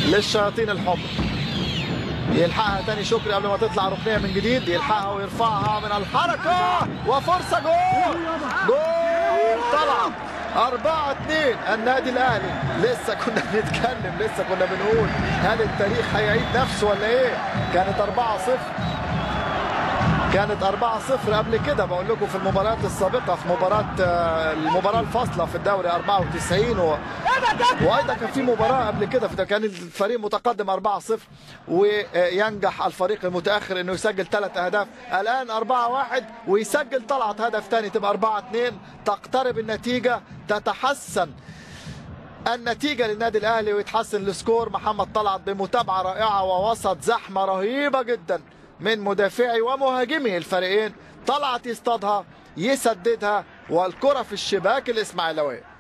للشياطين الحمر. يلحقها تاني شكري قبل ما تطلع ركنيه من جديد، يلحقها ويرفعها من الحركة وفرصه جول، جول طلعت 4-2 النادي الاهلي. لسه كنا بنتكلم، لسه كنا بنقول هل التاريخ هيعيد نفسه ولا ايه؟ كانت 4-0، كانت 4-0 قبل كده، بقول لكم في المباريات السابقة، في مباراة المباراة الفاصلة في الدوري 94 وايضا كان في مباراة قبل كده كان الفريق متقدم 4-0 وينجح الفريق المتاخر انه يسجل 3 اهداف. الان 4-1 ويسجل طلعت هدف ثاني تبقى 4-2، تقترب النتيجة، تتحسن النتيجة للنادي الاهلي ويتحسن ال score. محمد طلعت بمتابعة رائعة ووسط زحمة رهيبة جدا من مدافعي ومهاجمي الفريقين، طلعت يصطادها يسددها والكرة في الشباك الإسماعيلاوية.